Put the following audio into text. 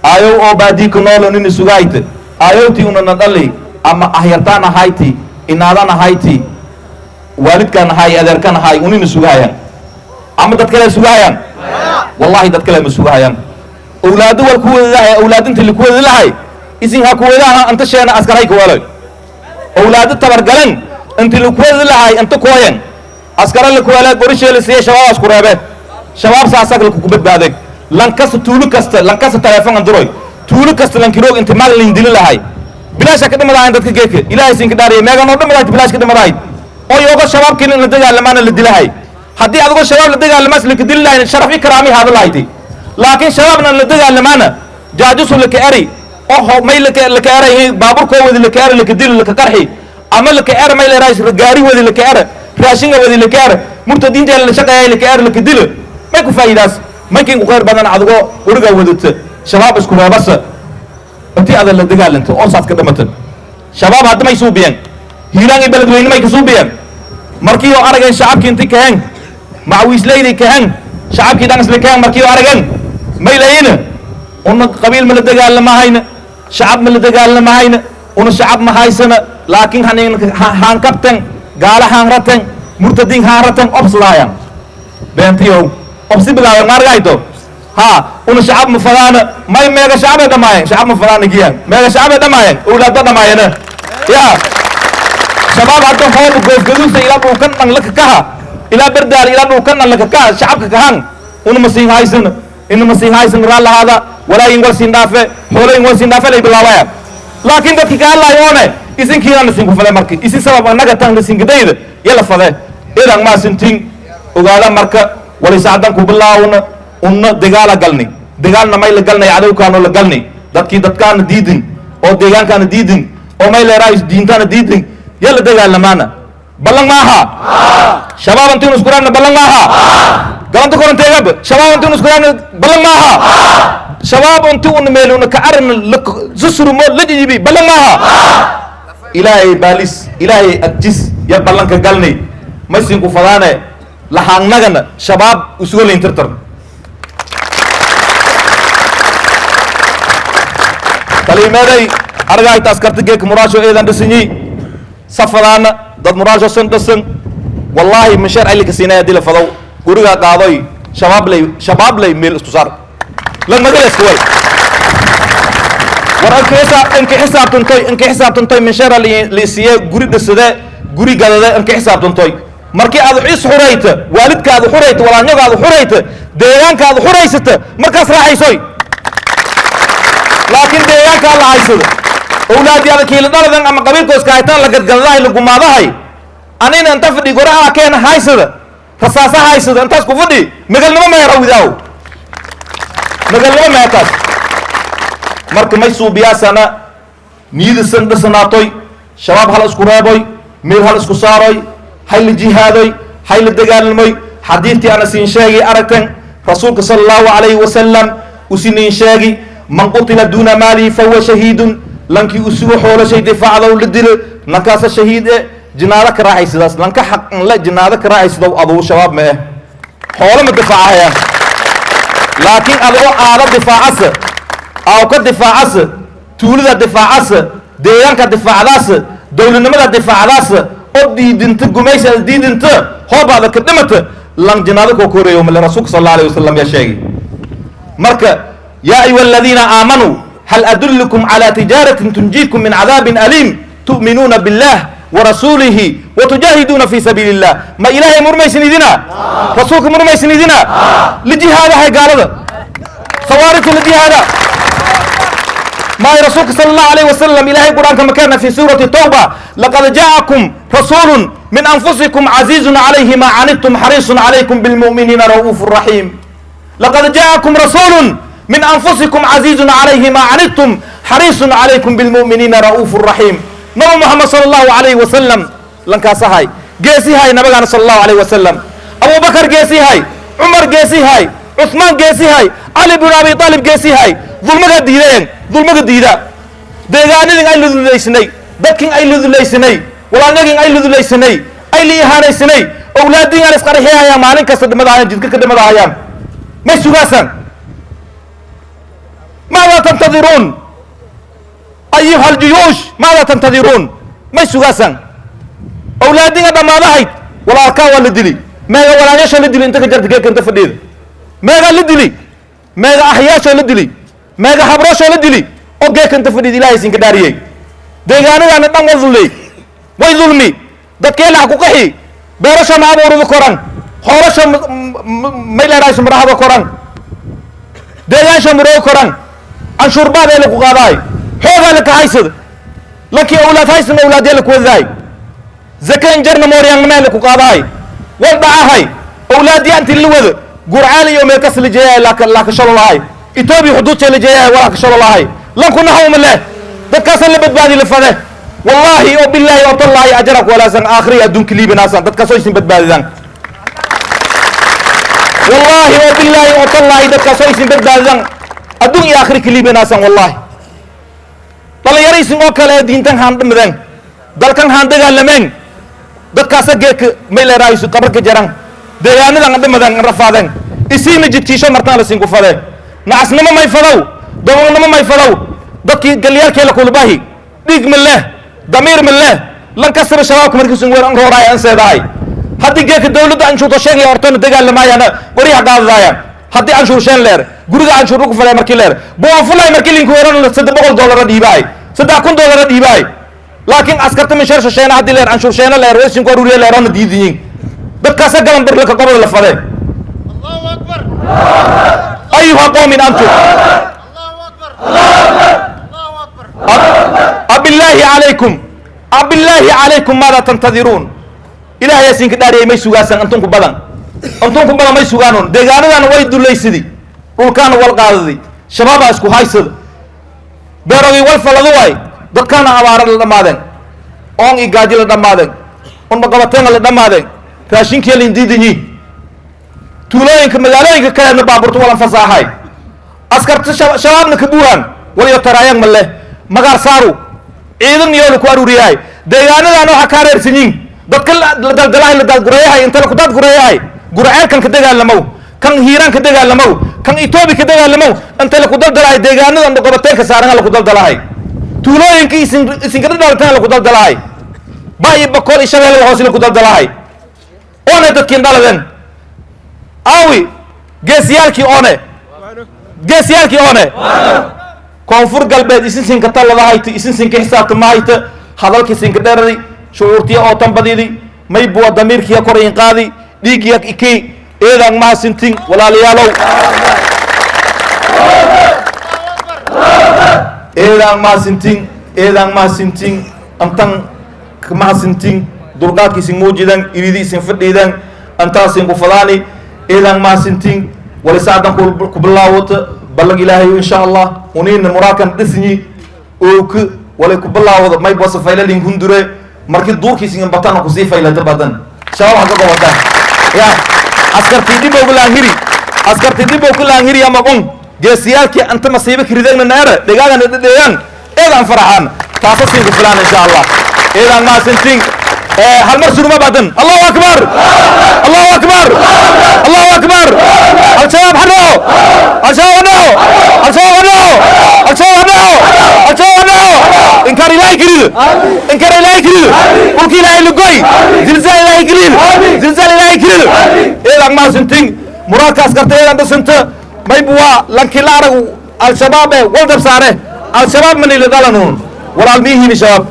Aayow oo baadii ku nool unina sugaayta, aayowtii unana dhali ama ahyartaan ahayti, inaadan ahayti, waalidkaan ahay, adeerkan ahay, unina sugaayaan ama dad kale sugaayaan? Wallahi dad kale ma sugahayaan. Awlaado wal ku wadi lahay, awlaadinta liku wadi lahay, isin ha ku wadaha anta sheena askaray ku waloy. Awlaado tabargalan inti liku wadi lahay anta kooyan askara la kuwala gorisheela siya shabaab asku reebe, shabaab saasak la kuku badbaaday. Lankasta tuulo kasta, lankasta telefoon anduroy, tuulo kasta lankiroog inti maal lin dili lahay bilaasha ka dhimadahayn dadka geedka Ilaahay sinka dhaariya meegan oo dhimadahay bilaash ka dhimadahay oo yooga shabaabkiin in la dagaalamaana la dilahay. Haddii adigoo shabaab la dagaalamaas laka dili lahayn, sharaf i karaami haada lahayti, laakiin shabaabna la dagaalamaana jaajusu laka eri oo may laka eray, baaburkoo wadi laka eri, laka dili, laka qarxi, ama laka eri may la gaari wadi laka eri, raashinga wadi laka eri, murtadiinta la shaqeeyay laka eri, laka dilo, may ku faa'iidaas? May kin ku khayr badan adigoo guriga wadata shabaab isku reebasa intii adan la dagaalanto oo saas ka dhamata. Shabaab hadda may suubiyeen Hiiraan iyo Beledweyne? May ka suubiyeen markii oo arageen shacabkii inti kaheen, macawiisleydii kaheen, shacabkii dhan isla kaheen. Markii oo arageen may layina una qabiil ma la dagaalamahayna, shacab ma la dagaalamahayna, una shacab ma haysana, laakiin haan kabten gaala haan raten, murtadiin haan raten, obsadaayaan beentiyow obsi bilaawen maargayto ha una shacab ma fadaana. May meega shacabay dhamaayeen? Shacab ma fadaana giyan, meega shacabay dhamaayeen, owlaadba dhamaayena ya shabaab. Hadda hooba Goofgaduusa ilaa dhulkan dhan laka kaha, ilaa Bardaal ilaa dhulkan dhan laka kaha, shacabka kahan una ma siin haysana, ina ma siin haysan, raallahaada walaayin wal siin dhaafe, xoolayin wal siin dhaafe lay bilaawaya. Laakiin dadki ka hadlaayo oone isinkiina nasin ku fade, marka isin sabab annaga tan nasinkadayda yala fade idan maasintin ogaada. Marka walisaadan ku bilaawna unna dagaala galni, dagaalna may la galnay? Cadowkaano la galnay, dadkii dadkaana diidin oo deegaankaana diidin oo may leeraay diintaana diidin yala dagaalamaana. Ballan maaha shabaab intiinu isku raabna? Ballan maaha? Galanta koranteegaba shabaab intiinu isku raabna? Ballan maaha shabaab inti una meel una ka arina susurumo la jijibi? Ballan maaha? Ilaahay baalis, Ilaahay adjis ya ballanka galnay. Maysinku fadaane lahaangnagana shabaab usugo layn tirtar taliimeeday argayta askarta geeka muraasho eedan dhisanyi safadaana dad muraasho san dhisan. Wallaahi min sharci lika siinaya dila fadow gurigaa qaadoy shabaab lay, shabaab lay meel isku saar lan magala isku wal war inka xisaabtantoy, inka xisaabtantoy min shara liisiiye, guri dhisade, guri gadade, inka xisaabtantoy. Markii aad is xurayta, waalidkaadu xurayta, walaanyagaadu xurayta, deegaankaadu xuraysata, markaas raaxaysoy. Laakiin deegaankaa la haysado, owlaadii ada kiila dhaladan ama qabiilkooska haytaan la gadgadadahay, la gumaadahay, anina inta fadhi goraha keena haysada, rasaasa haysada, intaas ku fadhi, magalnimo meera widaaw, magalnimo meetaas. Marka may suubiyaasana niyadisan dhisanaatoy, shabaab hal isku reeboy, meel hal isku saaroy, hay la jihaadoy, hay la dagaalmoy. Xadiidtii ana siin sheegay aragtan, rasuulka sala allahu calayhi wasalam usiniin sheegi: man qutila duuna maalihi fahuwa shahiidun. Lankii usugo xoolashay difaacdow la dilo, nankaasa shahiid e, jinaado ka raaxaysadaas. Lanka xaq le jinaado ka raaxaysadow aduu shabaab ma eh, xoolo ma difaacahayaan, laakiin adoo aado difaacasa, aaw ka difaacasa, tuulada difaacasa, deegaanka difaacdaasa, dowladnimada difaacdaasa oo diidinta gumaysa diidinta, hoobaada ka dhimata, lan jinaado koo koreeyo male, rasuulka sal alla alayhi wasalam yaa sheegay. Marka yaa ayuha aladiina aamanuu hal adullukum calaa tijaaratin tunjiikum min cadaabin aliim tu'minuuna billah warasuulihi watujaahiduuna fi sabiili illah. Ma Ilaahay murmaysin idina, rasuulka murmaysin idina, lijihaadahay gaalada khawaarijta la jihaada ما رسولك صلى الله عليه وسلم. إلهي قرآن كما كان في سورة التوبة: لقد جاءكم رسول من أنفسكم عزيز عليه ما عنتم حريص عليكم بالمؤمنين رؤوف رحيم. لقد جاءكم رسول من أنفسكم عزيز عليه ما عنتم حريص عليكم بالمؤمنين رؤوف رحيم. نبي محمد صلى الله عليه وسلم لنكاسهاي جيسي هاي، نبي صلى الله عليه وسلم. أبو بكر جيسي هاي، عمر جيسي هاي، عثمان جيسي هاي، علي بن أبي طالب جيسي هاي. ظلمك ديدين، ظلمك ديدا، deegaanadin ay luduleysanay, dadkin ay luduleysanay, walaalnagin ay luduleysanay, ay la ihaanaysanay, owlaadiin aan isqarxiyahayaan, maalin kasta dhimadahayaan, jidka ka dhimadahayaan, may sugaasaan? Maadaa Tantadiruun ayuha aljuyuush, maada tantadiruun? May sugaasan? Awlaadinga dhammaadahayd, walaalkaa waa la dili, meega walaanyasha la dili, inta ka jarta geedka inta fadhiyada, meegaa la dili, meega ahyaashoo la dili, meega habroshoo la dili oo geedka inta fadhiyada. Ilahay isinka dhaariyey, deegaanadaana dhan wa dulley, way dulmi, dadkeena ha ku qaxi, beerasha ma abuurada koran, xoorasha may leerahayso marahada koran, deegaansha maroogi koran, canshuurbaadee laku qaadaay, xoogaa laka haysad, lankii awlaad haysan awlaadee laku wadaay, zaka injarna mooryaangnimee laku qaadaay, wal dhacahay, awlaadya inti la wada gurcaal iyo meel kas la jeeyahay, laaka shalo lahay, Etoobiya xuduudshee la jeeyahay, walaaka shalo lahay, lankuna hawma leh. Dadkaasa la badbaadi la fade. Wallaahi oo bilaahi oo tallaahi, ajara ku walaasan aakhiri adduunka liibanaasan dadkaasoo isin badbaadidaan. Wallaahi oo bilaahi oo tallaahi, dadkaasoo isin badbaadidan adduun iyo aakhiri ka liibanaasan. Wallaahi, dhalinyaro isin oo kale ee diintan haan dhamadeen, dalkan haan dagaalameen, dadkaasa geedka may leerahaysu qabarka jaran, deegaanadan an dhamadeen, an rafaadeen, isiina jidkiisho martaan la sinku fade. Nacasnimo may fadow, dobolnimo may fadow. Dadkii galiyaalkeela kulbahi, dhiig ma leh, damiir ma leh, lan kastaba shabaabka markiisun weer an rooraay an seedahay. Haddii geedka dawladda anshuurta sheegaya hortana dagaalamaayana, qoryaha qaadadaayaan. Haddii canshuur sheen leer, guriga canshuur ku falay markii leer boofulay, markii linku weeran $300 dhiibaay, $3000 dhiibaay. Laakiin askarta mishaar sheena haddii leer, canshuur sheena leer, weesinku aruuriya leerona diidiyin. Dadkaasa galan birlaka qobada la fade. Ayuha qoomin antum, abillaahi calaykum, abillaahi calaykum, maada tantadiruun? Ilahay yaasiinka dhaariyay, may sugaasan? Antunku badan, antunku badan may sugaanon? Deegaanadan way dullaysidi, dhulkaana wal qaadadi, shabaabaa isku haysada, beerogii wal faladu waay, dadkaana abaara la dhammaadeen, oon i gaaji la dhammaadeen, unmaqabateena la dhammaadeen, raashinkiya laindiidanyi, tuulooyinka magaalooyinka kaleedna baaburta walan fasaaxay, askarta shabaabna ka buuhan, waliyo taraayang ma leh, magaar saaru ciidan yoolu ku aruuriyahay. Deegaanadan waxaa kaa reersanyiin dadka la daldalahay, la daadgureeyahay, inta laku daadgureeyahay gurceelkan ka dagaalamow, kan Hiiraan ka dagaalamow, kan Etoobiya ka dagaalamow, inta laku daldalahay deegaanadan qobateenka saaran laku daldalahay, tuulooyinka isin isinka dhadhalteen laku daldalahay, ba iyo Bakool iyo Shabeellada hoose laku daldalahay. Oone dadkiin dhaladeen aawi? Geesiyaalkii oone, geesiyaalkii oone Koonfur Galbeed isin sinka talladahayta, isin sinka xisaabtamahayta. Hadalkii sinka dheradi, shucuurtiya oo tan badidi, may buwa damiirkiya kor in qaadi, dhiiggiya ikii eedaan mahasintin. Walaalayaalow, eedaan mahasintin, eedaan mahasintin, antan mahasintin, dulqaadka isin muujidan, iridi isin fadhiidan, antaasin ku fadaani. Eedaan mahasintin. Walisaadan ku bilaawata ballan Ilaahay, insha Allah, uniina muraakan dhisnyi ooka walay ku bilaawada may basa faylalin hundure markii duurkiisin batana kusii faylata badan shabaab haka gobataan ya askartii dhibowga laanhiri, askartii dhibowka laanhiri ama un geesiyaalkii anta masiibo kiridegna neere dhegaagana dhedheeyaan, eedaan faraxaan, taasa siinku filaan, insha Allah. Eedaan mahadsantiin. Hal mar suruma badan. Allahu akbar, Allahu akbar, Allahu akbar! Al-Shabaab hadhaco, Al-Shabaab hadhaco, Al-Shabaab hadhaco, Al-Shabaab hadhaco, Al-Shabaab hadhaco! Inkaar Ilaahay kelido, inkaar Ilaahay kelido, dhulka Ilaahay lagoy, zilzaal Ilaahay kelido, zilzaal Ilaahay kelido. Eedaan mahadsantiin. Muraadka askarta eedaan dhisanta maybu waa lankii la arag Al-Shabaab ee wal dab saare. Al-Shabaab manila dhalanuun, walaal miyihiini shabaab.